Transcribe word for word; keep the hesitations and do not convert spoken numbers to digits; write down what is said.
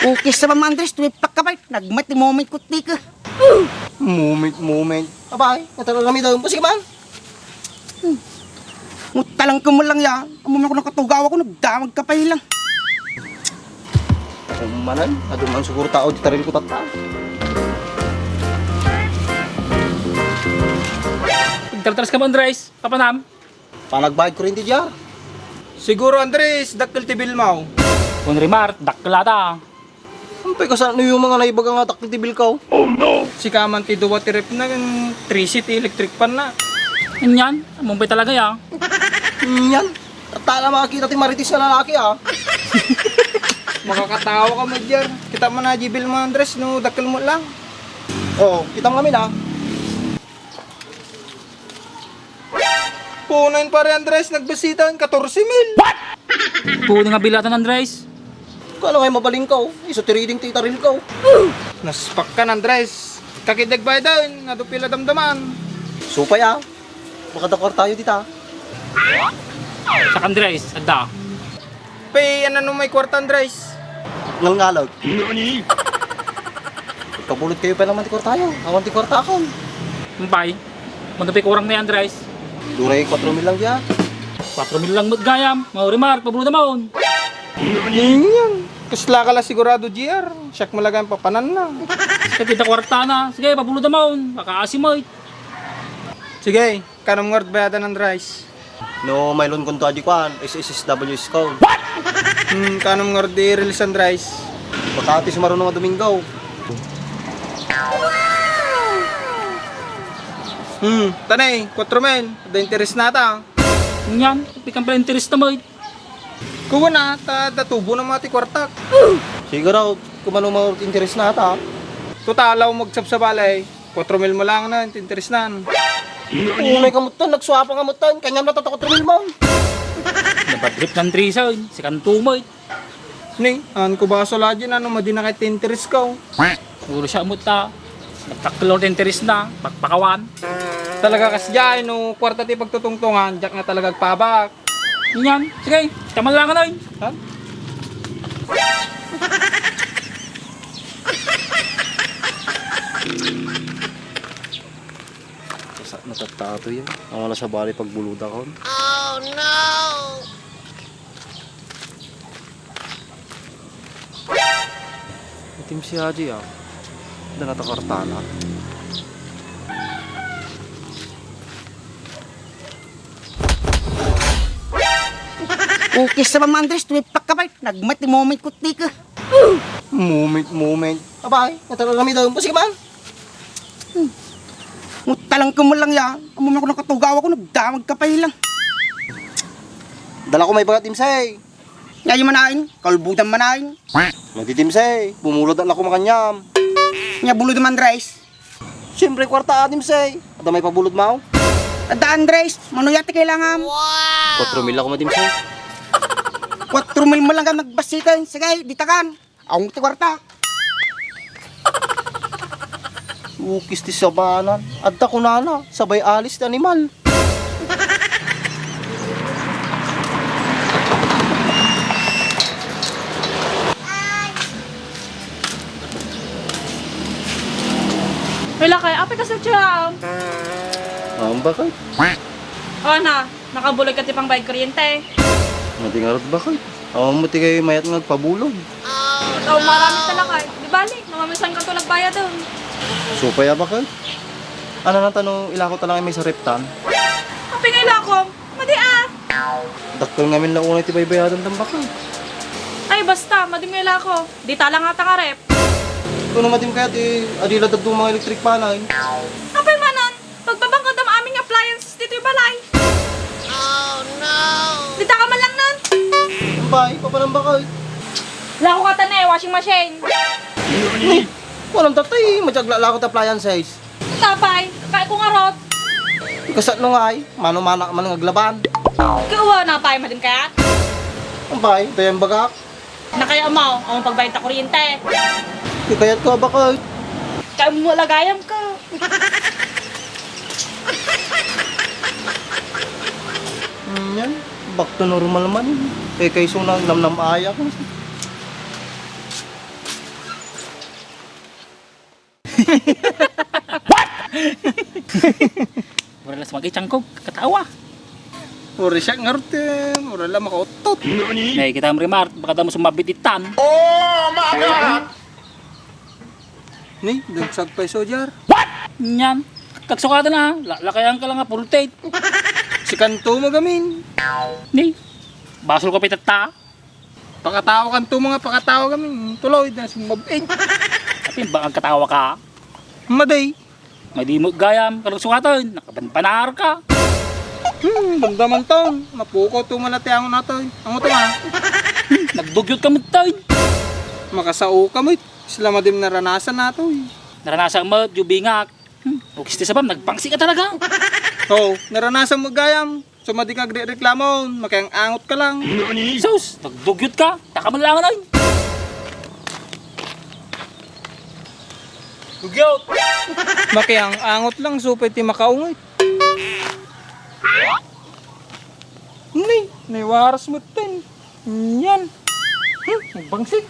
Ukis sa Mama Andres, tumipakka pay. Nagmat ti moment ko, tika. Moment, moment. Abay, natalaw kami daw. Pasig man. Mutalang ka mo lang ya. Amo man ko nakatugaw ako, nagdamag ka pa lang. Umanan, adu man siguro tao di taril ko tatta. Pagtaltalas ka mo, Andres. Papanam? Panagbayad ko rin di diya. Siguro, Andres, dakkel ti bill mo. Kun Remart, dakkel ata. Ampay, kasano yung mga naibaga nga dakkel ti bill ko? Sika man ti duwa ti ref na, ken trese ti electric fan na. Nyan, amumpay talaga ya. Nyan, tala makakita ti marites nga lalaki, ah. Makakatawa ka mo, Jer. Kita mo na di bill mo, Andres, no dakkel mo lang. Oo, kita mo kami na. Puno yun, pare Andres, nagbasita, katorse mil. Puno nga bilatan, Andres. Kano nga mabaling ka, oh. Isu ti reading ti itaril ka, oh. Naspak ka, Andres. Kakit nagbayad, adu pila damdaman. Supay, ah. Makadakor tayo dita. Sak, Andres, adda. Pay, ano no may kwarta, Andres? Ngalngalag. Pagkabulot kayo pa naman ti kwarta yo. Awan ti kwarta akon. Ampay, mano pay kurang na yan, Andres? Duray, kwatro mil lang diya. Kwatro mil lang met gayam. Mao, Remart, pabulod naman. Yan. Kasla ka la sigurado, G R. Siak mo lagay ang papanan na. Sige, kita kwarta na. Sige, pabulod naman. Baka asim mo, eh. Sige. Kanam nga bayadan, Andres? No, may loan kunto a di kuan, S S S W S ko. Hmm, kanam nga di release, Andres? Baka ati sumaruno nga Domingo. Hmm, tanay, kwatro mil. Da interes nata. Nyan, pikan pala interes ta, Moy. Kuwan na, ta datubo na mga ti kwartak. Siguro, kumano mo interes nata. Totalaw, magsabsabalay. Kwatro mil mo lang na, interes nan. Unay ka mutan, nagsuapa nga mutan, kanyam na tata kwatro mil mo. Nabadrip ng trisa, eh. Si Kantumoy. Ni, an ko ba sa lagi na, no, madi na kay interes ko. Puro siya muta. Nagkaklor ti interes na, pagpakawan. Talaga kas jay, no, kwarta ti pagtutungtungan, jak nga talaga agpabak. Yan, sige, kaman lang ka na, eh. Ha? Sa natattato yan. Ang wala sa bali pagbuludakon. Oh no! Itim si Haji, ah. Dana ta kartana. Ukis sa Mama Andres, tumipak ka pa. Nagmat ti moment ko, tika. Moment, moment. Abay, natalo kami daw. Sige man. Hmm. Mutalang ka mo lang ya. Amo man ko nakatugaw ako, nagdamag ka pa lang. Dala ko may bagat, Imsay. Ngayon manain, kalbutan manain. Madi, Imsay, bumulod na ako makanyam. Nya bulod man, Andres. Siyempre, kwarta, Imsay. Ada may pabulod mo? Ada, Andres, mano yati kailangan? Wow! Kwatro mil ako, Madi, Imsay. Kwatro mil mo lang ka magbasikan. Sige, ditakan. Awan ti kwarta. Ukis ti sabanan. Adda kunana, sabay alis ti animal. Hoy, lakay, apay ka sa tiyam? Ang bakit? O, na, nakabulag ka ti pangbayad kuryente. Madi ngarud, bakit? Awan mo ti kay mayat nga agpabulog. Ikaw, marami talaga, eh. Di bali, namamisan ka to nagbayad, oh. Supay a, bakit? Ano na tano, ilako ta lang may sariptan? Apay nga ilako? Madi, ah. Dakkel ngamin la unay ti baybayadan, tambak, eh. Ay, basta, madi nga ilako. Di tala nga ta nga rep. Kuno madim kaya ti adila daduma nga electric panay. Apay manan, pagbabangkadam amin nga appliances ditoy balay. Oh, no! Dita ka man lang nun. Bay, papanam ba ka? Lako ka ta na eh, washing machine. Ni, walang tatay, madyaglalako ta appliances. Tapay, kaya ko nga rod. Kasat no nga ay, mano-mana man nga aglaban. Kawa na pay, madim kaya? Ang bay, tayo ang bagak. Nakaya mo, ang pagbayad ta kuryente. Ikayat ko, bakit? Kaya mo lagayam ka. Hmm, yan. Back to normal man. Eh, kay so nang namnam ayak. Mura la sumag-i tiangko, katawa. Mura siak ngarud, eh, mura la makauttot. Nay, kitam, Rimart, baka damo sumabit ditan. Ni, dagsag pay soldier. Nyan. Kagsukatan na, la-, lakayan ka lang nga pultit. Sikanto magamin. Ni, basol ka pitatta. Pakatawakanto mga pakatawa gamin. Tuloy na sumabit. Apin ba ang katawa ka? Maday. Madi mo gayam, kagsukatan, nakabanbanar ka. Hmm, damdaman ton. Mapukaw to man ti angot naton. Angot nga. Nagdugyot ka met, tay. Makasao ka met. Sila madim naranasan nato, eh. Naranasan mo, jubingak. Hmm, ukis ti sabam, nagbangsi ka talaga. Oo, naranasan mo gayam. So, madi nga agre-reklamo, makiang-angot ka lang. Sus, nagdugyot ka. Taka man lang, ay. Dugyot. Makiang-angot lang, supay ti makaungit. Ni, ni waras mo ten. Yan. Hmm, nagbangsik.